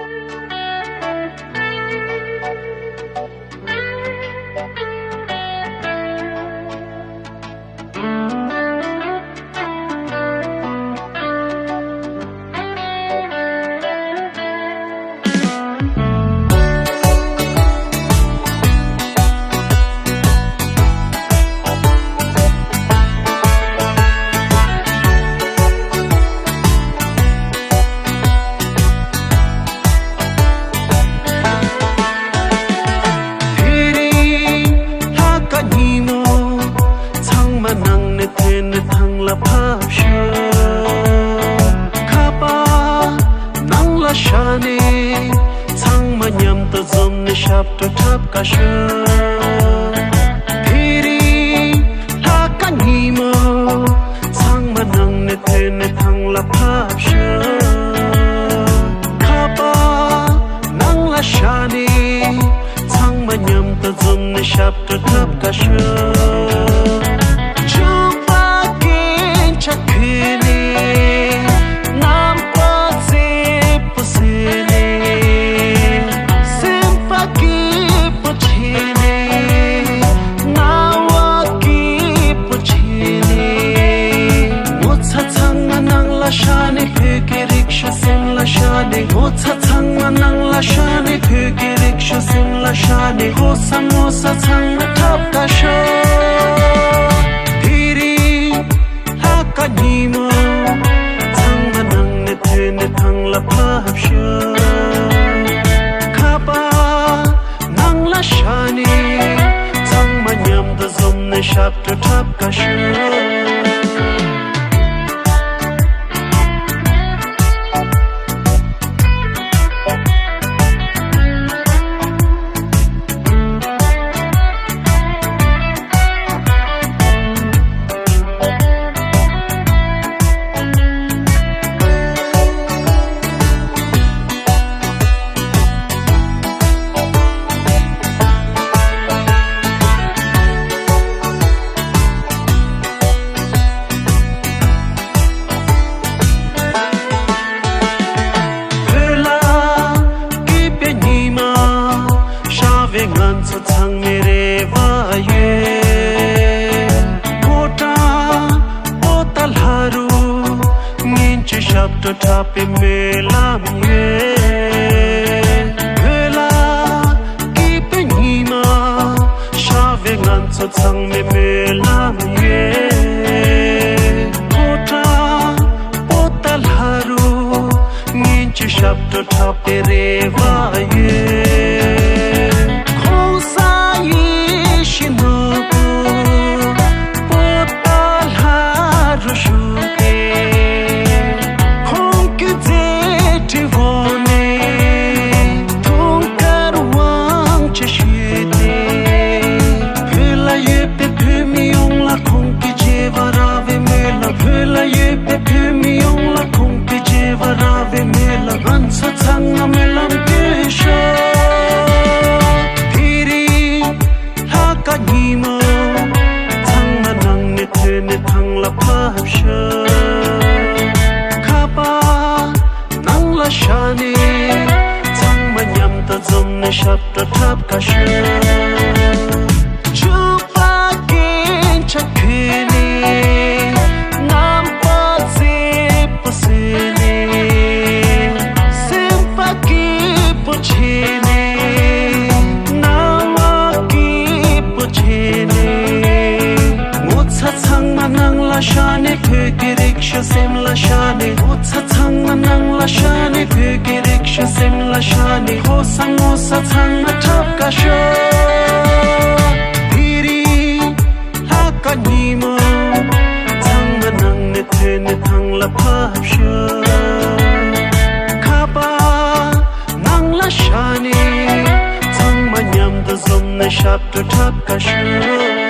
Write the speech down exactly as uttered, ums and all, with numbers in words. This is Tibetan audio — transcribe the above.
དེ་རིང་ལྷ་ཁང་ཉིན་མོ། ཚང་མ་ནང་ནས་ཐོན་ནས་ཐང་ལ་ཕབ་ཤོག་ཁ་པར་ནང་ལ་བཞག་ནས། ཚང་མ་མཉམ་དུ་འཛོམས་ནས་ཞབས་བྲོ་འཁྲབ་ཀ་ཤོག་དེ་རིང་ལྷ་ཁང་ཉིན་མོ། ཚང་མ་ནང་ནས་ཐོན་ནས་ཐང་ལ་ཕབ་ཤོག་ཁ་པར་ནང་ལ་བཞག་ནས། ཚང་མ་མཉམ་དུ་འཛོམས་ནས་ཞབས་བྲོ་འཁྲབ་ཀ་ཤོག་ཇོ་བོ་སྐད་ཆ་ཁུར་ནས། རྣམ་པ་མཛེས་པོ་བཟོས་ནས། སེམས་པ་སྐྱིད་པོ་བྱས་ནས། རྣ་བ་སྐྱིད་པོ་བྱས་ནས། ངོ་ཚ་ཚང་མ་ནང་ལ་བཞག་ནས། བོད་ཀྱི་རིག་གཞུང་སེམས་ལ་བཞག་ནས། ངོ་ཚ་ཚང་མ་ནང་ལ་བཞག་ནས། བོད་ཀྱི་རིག་གཞུང་སེམས་ལ་བཞག་ནས། ཧོ་ས་ངོ་ས་ཚང་མ་འཁྲབ་ཀ་ཤོག་དེ་རིང་ལྷ་ཁང་ཉིན་མོ། ཚང་མ་ནང་ནས་ཐོན་ནས་ཐང་ལ་ཕབ་ཤོག་ཁ་པར་ནང་ལ་བཞག་ནས། ཚང་མ་མཉམ་དུ་འཛོམས་ནས་ཞབས་བྲོ་འཁྲབ་ཀ་ཤོག་བོད་ལ་སྐྱིད་པའི་ཉི་མ་ཤར་བའི་ང་ཚོ་ཚང་མའི་རེ་བ་ཡོད། ཕོ་བྲང་པོ་ཏཱ་ལ་རུ་སྙིང་རྗེ་ཞབས་བྲོ་འཁྲབ་པའི་སྨོན་ལམ་ཡོད། བོད་ལ་སྐྱིད་པའི་ཉི་མ་ཤར་བའི་ང་ཚོ་ཚང་མའི་སྨོན་ལམ་ཡོད། ཕོ་བྲང་པོ་ཏཱ་ལ་རུ་སྙིང་རྗེ་ཞབས་བྲོ་འཁྲབ་པའི་རེ་བ་ཡོད། ༸གོང་ས་ཡིད་བཞིན་ནོར་བུ་པོ་ཏཱ་ལ་རུ་བཞུགས་ཏེ། ཁོང་གི་མཛད་འཕྲིན་འོག་ནས་དུང་དཀར་དབང་ཆེ་ཞུས་ཏེ། བོད་ལ་ཡོད་པའི་བོད་མི་ཡོངས་ལ་ཁོང་གི་བྱ་བ་རག་པའི་སྨོན་ལམ། བོད་ལ་ཡོད་པའི་བོད་མི་ཡོངས་ལ་ཁོང་གི་བྱ་བ་རག་པའི་སྨོན་ལམ། ང་ཚོ་ཚང་མ་སྨོན་ལམ་འདེབས་ཤོག་དེ་རིང་ལྷ་ཁང་ཉིན་མོ། ཚང་མ་ནང་ནས་ཐོན་ནས་ཐང་ལ་ཕབ་ཤོག་ཁ་པར་ནང་ལ་བཞག་ནས། ཚང་མ་མཉམ་དུ་འཛོམས་ནས་ཞབས་བྲོ་འཁྲབ་ཀ་ཤོག་ཇོ་བོ་སྐད་ཆ་ཁུར་ནས། རྣམ་པ་མཛེས་པོ་བཟོས་ནས། སེམས་པ་སྐྱིད་པོ་བྱས་ནས། རྣ་བ་སྐྱིད་པོ་བྱས་ནས། ངོ་ཚ་ཚང་མ་ནང་ལ་བཞག་ནས། བོད་ཀྱི་རིག་གཞུང་སེམས་ལ་བཞག་ནས། ངོ་ཚ་ཚང་མ་ནང་ལ་བཞག་ནས། བོད་ཀྱི་རིག་གཞུང་སེམས་ལ་བཞག་ནས། ཧོ་ས་ངོ་ས་ཚང་མ་འཁྲབ་ཀ་ཤོག་དེ་རིང་ལྷ་ཁང་ཉིན་མོ། ཚང་མ་ནང་ནས་ཐོན་ནས་ཐང་ལ་ཕབ་ཤོག་ཁ་པར་ནང་ལ་བཞག་ནས། ཚང་མ་མཉམ་དུ་འཛོམས་ནས་ཞབས་བྲོ་འཁྲབ་ཀ་ཤོག